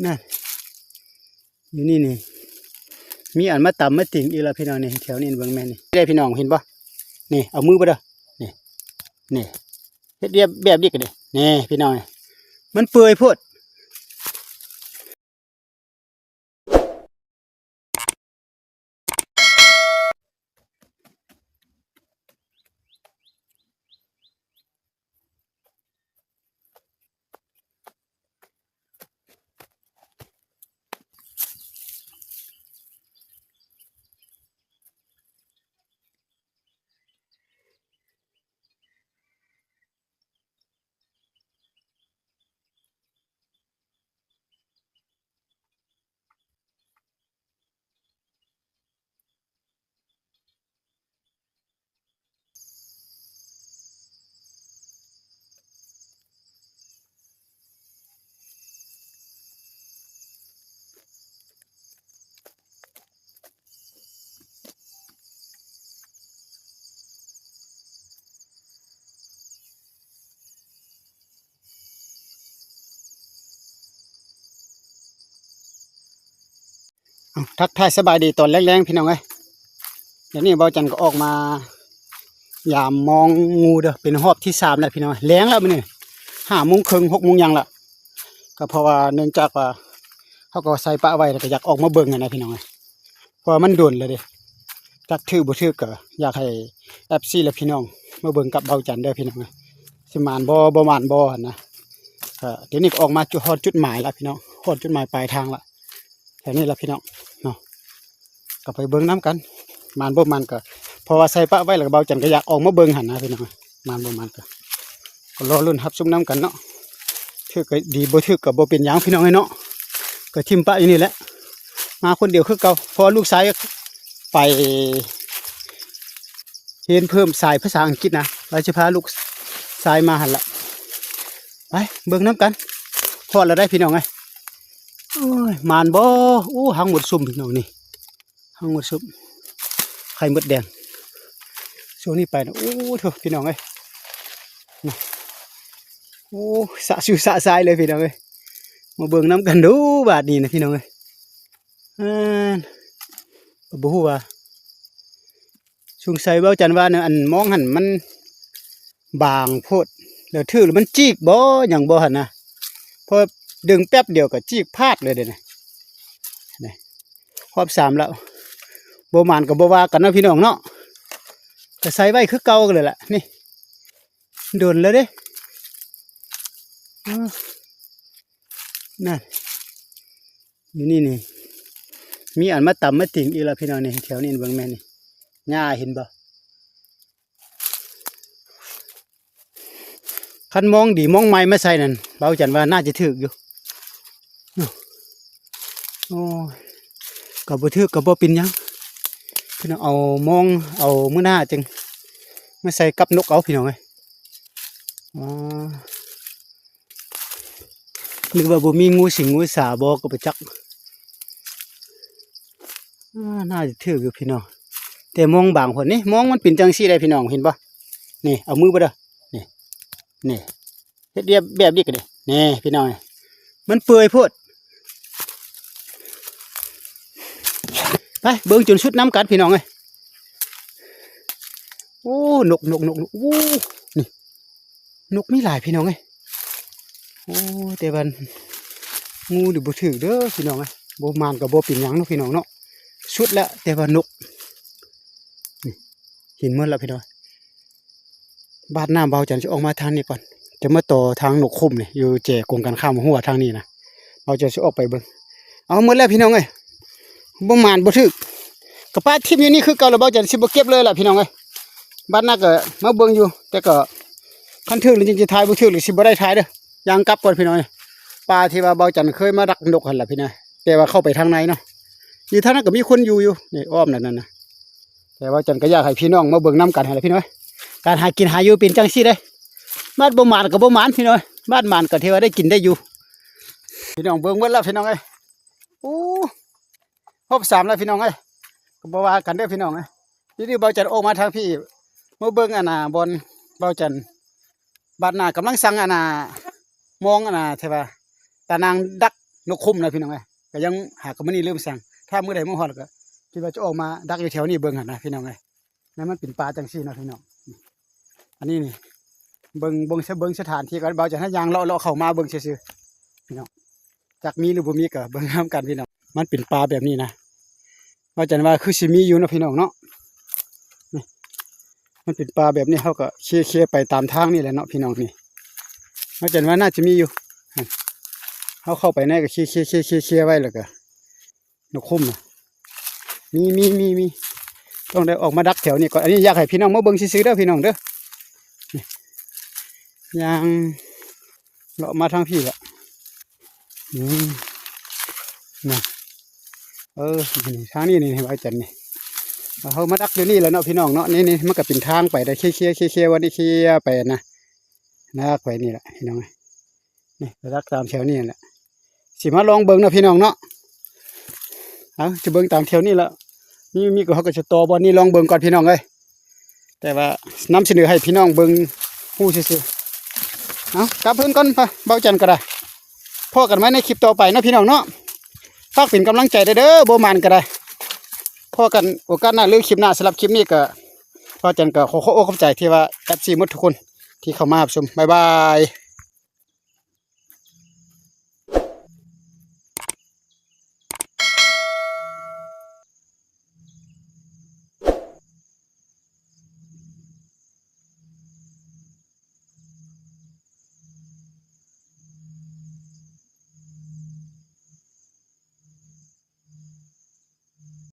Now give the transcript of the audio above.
ນັ້ນ ຢູ່ນີ້ນີ້ ມີອັນມາຕຳມາຕິງອີກແລ້ວພີ່ນ້ອງນີ້ ແຖວນີ້ເບິ່ງແມ່ນນີ້ ເດ້ພີ່ນ້ອງເຫັນບໍ່? ນີ້ ເອົາມືເບິ່ງເດີ ນີ້ ນີ້ ເຮັດແບບ ແບບນີ້ກໍໄດ້ ນີ້ພີ່ນ້ອງ ມັນເປື່ອຍໂພດ. ເອົາ ທັກທາຍສະບາຍດີຕອນແລງໆ ພີ່ນ້ອງເອີຍ. ດຽວນີ້ບ່າວຈັນກໍອອກມາຍາມມອງງູເດີ ເປັນຮອບທີສາມແລ້ວພີ່ນ້ອງເອີຍ. ແລງແລ້ວມື້ນີ້ ຫ້າໂມງເຄິ່ງ ຫົກໂມງຫຍັງລະ ກໍເພາະວ່າເນື່ອງຈາກວ່າເຮົາກໍໃສ່ປະໄວ້ ແລ້ວກໍຢາກອອກມາເບິ່ງຫັ້ນນະພີ່ນ້ອງເອີຍ. ເພາະວ່າມັນດົນແລ້ວເດ້ ຈັກຖືກບໍ່ຖືກ ກໍຢາກໃຫ້ເອັຟຊີ ແລະ ພີ່ນ້ອງມາເບິ່ງກັບບ່າວຈັນເດີພີ່ນ້ອງເອີຍ ຊິໝານບໍ່ ບໍ່ໝານບໍ່ຫັ້ນນະ. ກໍດຽວນີ້ກໍອອກມາຈຸດ ຮອດຈຸດໝາຍລະພີ່ນ້ອງ ຮອດຈຸດໝາຍປາຍທາງລະ ແຖວນີ້ລະພີ່ນ້ອງເນາະ. ກໍໄປເບິ່ງນຳກັນ ໝານບໍ່ໝານກໍ ເພາະວ່າໃສ່ປະໄວ້ແລ້ວ ບ່າວຈັນກໍຢາກອອກມາເບິ່ງຫັ້ນນະພີ່ນ້ອງ. ໝານບໍ່ໝານກໍ ກໍລໍລຸ້ນຮັບຊົມນຳກັນເນາະ. ຖືກກໍດີ ບໍ່ຖືກກໍບໍ່ເປັນຫຍັງພີ່ນ້ອງເອີຍເນາະ ກໍຖິ້ມປະຢູ່ນີ້ແຫຼະ. ມາຄົນດຽວຄືເກົ່າ ເພາະວ່າລູກຊາຍໄປຮຽນເພີ່ມສາຍພາສາອັງກິດນະ ລາວຊິພາລູກຊາຍມາຫັ້ນລະ. ໄປເບິ່ງນຳກັນ ຮອດແລ້ວໄດ໋ພີ່ນ້ອງເອີຍ. ໂອ້ຍ ໝານບໍ່? ໂອ້ ຮັງໝົດຊຸມພີ່ນ້ອງນີ້ ຮັງໝົດຊຸມ ໄຂ່ໝົດແດງ. ຊ່ວງນີ້ໄປນະ ໂອ້ໂທ້ ພີ່ນ້ອງເອີຍ ນະ ໂອ້ ສະຊູສະຊາຍເລີຍພີ່ນ້ອງເອີຍ. ມາເບິ່ງນຳກັນດູບາດນີ້ນະພີ່ນ້ອງເອີຍ. ອ່າ ກໍບໍ່ຮູ້ວ່າ ສົງໄສບ່າວຈັນວ່າ ອັນມອງຫັ້ນມັນບາງໂພດ ແລ້ວຖືກແລ້ວມັນຈີກບໍ່ຫຍັງບໍ່ຫັ້ນນະ ເພາະດຶງແປັບດຽວກໍຈີກພາດເລີຍເດ້ນະ. ນີ້ຮອບສາມແລ້ວ ບໍ່ໝານກໍບໍ່ວ່າກັນເນາະພີ່ນ້ອງເນາະ ກໍໃສ່ໄວ້ຄືເກົ່າເລີຍລະ. ນີ້ດົນແລ້ວເດ້ ເອີ ນັ້ນ ຢູ່ນີ້ນີ້ ມີອັນມາຕຳມາຕິງອີກແລ້ວພີ່ນ້ອງນີ້ ແຖວນີ້ເບິ່ງແມ່ນນີ້ ຫຍ້າເຫັນບໍ່? ຄັນມອງດີມອງໃໝ່ມາໃສ່ນັ້ນ ບ່າວຈັນວ່າໜ້າຈະຖືກຢູ່. ໂອ້ຍ ກໍບໍ່ຖືກກໍບໍ່ເປັນຫຍັງ ພີ່ນ້ອງ ເອົາມອງ ເອົາມື້ໜ້າຈຶ່ງມາໃສ່ກັບນົກເອົາ ພີ່ນ້ອງເອີຍ. ອໍ ນຶກວ່າບໍ່ມີງູສິງງູສາບໍ່ກໍບໍ່ຈັກ. ອ່າ ໜ້າຈະຖືກຢູ່ພີ່ນ້ອງ ແຕ່ມອງບາງຄົນນີ້ ມອງມັນເປັນຈັ່ງຊີ້ໄດ໋ພີ່ນ້ອງ ເຫັນບໍ່? ນີ້ ເອົາມືເບິ່ງເດີ ນີ້ ນີ້ ເຮັດແບບ ແບບນີ້ກໍໄດ້ ນີ້ພີ່ນ້ອງ ມັນເປື່ອຍໂພດ. ໄປເບິ່ງຈົນສຸດນຳກັນພີ່ນ້ອງເອີຍ. ໂອ້ ນົກ ນົກ ນົກ ນົກ ໂອ້ ນີ້ ນົກມີຫຼາຍພີ່ນ້ອງເອີຍ. ໂອ້ ແຕ່ວ່າງູນີ້ບໍ່ຖືກເດີພີ່ນ້ອງເອີຍ ບໍ່ໝານກໍບໍ່ເປັນຫຍັງເນາະພີ່ນ້ອງເນາະ. ສຸດແລ້ວ ແຕ່ວ່ານົກ ນີ້ ເຫັນໝົດແລ້ວພີ່ນ້ອງ. ບາດໜ້າບ່າວຈັນຊິອອກມາທາງນີ້ກ່ອນ ຈະມາຕໍ່ທາງນົກຂຸມນີ້ ຢູ່ແຈກົງກັນຂ້າມຮົ້ວທາງນີ້ນະ ບ່າວຈັນຊິອອກໄປເບິ່ງ. ເອົາ ໝົດແລ້ວພີ່ນ້ອງເອີຍ ບໍ່ໝານບໍ່ຖືກ ກໍປະຖິ້ມຢູ່ນີ້ຄືເກົ່າລະ ບ່າວຈັນຊິບໍ່ເກັບເລີຍລະພີ່ນ້ອງເອີຍ. ບາດໜ້າກໍມາເບິ່ງຢູ່ ແຕ່ກໍຄັນຖືກແລ້ວຈຶ່ງຊິຖ່າຍ ບໍ່ຖືກແລ້ວຊິບໍ່ໄດ້ຖ່າຍເດີ. ຍ່າງກັບກ່ອນພີ່ນ້ອງເອີຍ. ປ່າທີ່ວ່າບ່າວຈັນເຄີຍມາດັກນົກຫັ້ນລະພີ່ນ້ອງ ແຕ່ວ່າເຂົ້າໄປທາງໃນເນາະ. ຢູ່ທາງນັ້ນກໍມີຄົນຢູ່ຢູ່ ນີ້ອ້ອມນັ້ນນະ ແຕ່ບ່າວຈັນກໍຢາກໃຫ້ພີ່ນ້ອງມາເບິ່ງນຳກັນຫັ້ນລະພີ່ນ້ອງ. ການຫາກິນຫາຢູ່ເປັນຈັ່ງຊີ້ເດ້ ບາດບໍ່ໝານກໍບໍ່ໝານພີ່ນ້ອງ ບາດໝານກໍຖືວ່າໄດ້ກິນໄດ້ຢູ່. ພີ່ນ້ອງເບິ່ງເບິດແລ້ວພີ່ນ້ອງເອີຍ. ໂອ້ ຮອບສາມແລ້ວພີ່ນ້ອງເອີຍ ກໍບໍ່ວ່າກັນເດີພີ່ນ້ອງເອີຍ. ນີ້ ນີ້ບ່າວຈັນອອກມາທາງພີ້ ມາເບິ່ງອັນນ່າ ບ່ອນບ່າວຈັນ ບາດໜ້າກຳລັງສັ່ງອັນນ່າ ມອງອັນນ່າ ທີ່ວ່າຕານາງດັກ ນົກຂຸມນະພີ່ນ້ອງເອີຍ. ກໍຍັງຫາກໍມື້ນີ້ລືມສັ່ງ ຖ້າມື້ໃດມາຮອດກໍຄິດວ່າຈະອອກມາດັກຢູ່ແຖວນີ້ເບິ່ງຫັ້ນນະພີ່ນ້ອງເອີຍ. ໃນມັນເປັນປ່າຈັ່ງຊີ້ເນາະພີ່ນ້ອງ. ອັນນີ້ນີ້ ເບິ່ງ ເບິ່ງ ເບິ່ງສະຖານທີ່ກ່ອນ ບ່າວຈັນໃຫ້ຍ່າງເລາະໆເຂົ້າມາເບິ່ງຊື່ໆ ພີ່ນ້ອງ. ຈັກມີຫຼືບໍ່ມີກໍເບິ່ງນຳກັນພີ່ນ້ອງ. ມັນເປັນປ່າແບບນີ້ນະ ບ່າວຈັນວ່າຄືຊິມີຢູ່ເນາະພີ່ນ້ອງເນາະ. ນີ້ ມັນເປັນປ່າແບບນີ້ ເຮົາກໍເຄຍໆໄປຕາມທາງນີ້ແຫຼະເນາະພີ່ນ້ອງ. ນີ້ ບ່າວຈັນວ່າໜ້າຈະມີຢູ່. ເຮົາເຂົ້າໄປໃນກໍເຄຍໆ ເຄຍໆໄວ້ ແລ້ວກໍ ນົກຂຸມນະ ມີ ມີ ມີ ມີ ຕ້ອງໄດ້ອອກມາດັກແຖວນີ້ກ່ອນ. ອັນນີ້ຢາກໃຫ້ພີ່ນ້ອງມາເບິ່ງຊື່ໆເດີພີ່ນ້ອງເດີ. ນີ້ ຍ່າງເລາະມາທາງພີ້ລະ. ນີ້ ນັ້ນ ເອີ ນີ້ ທາງນີ້ນີ້ ບ່າວຈັນນີ້ ເຮົາມາດັກຢູ່ນີ້ແຫຼະເນາະພີ່ນ້ອງເນາະ. ນີ້ ນີ້ ມັນກໍເປັນທາງໄປໄດ້ ເຄຍໆ ເຄຍໆ ວັນນີ້ເຄຍໄປນະ ດັກໄປນີ້ແຫຼະພີ່ນ້ອງ. ນີ້ ດັກຕາມແຖວນີ້ແຫຼະ ຊິມາລອງເບິ່ງເນາະພີ່ນ້ອງເນາະ. ເອົາ ຈະເບິ່ງຕາມແຖວນີ້ລະ ມີ ມີກໍເຮົາກໍຈະຕໍ່ບ່ອນນີ້ລອງເບິ່ງກ່ອນພີ່ນ້ອງເອີຍ. ແຕ່ວ່ານຳສະເໜີໃຫ້ພີ່ນ້ອງເບິ່ງຮູ້ຊື່ໆ. ເອົາ ກັບເຮືອນກ່ອນ ບ່າວຈັນກໍໄດ້. ພໍ້ກັນໃໝ່ໃນຄລິບຕໍ່ໄປເນາະພີ່ນ້ອງເນາະ. ຝາກເປັນກຳລັງໃຈເດີ ບໍ່ໝານກໍໄດ້. ພໍ້ກັນໂອກາດໜ້າ ຫຼື ຄລິບໜ້າ. ສຳລັບຄລິບນີ້ກໍ ບ່າວຈັນກໍຂໍຂອບອົກຂອບໃຈທີ່ວ່າ ເອັຟຊີ ໝົດທຸກຄົນທີ່ເຂົ້າມາຮັບຊົມ. ບາຍບາຍ.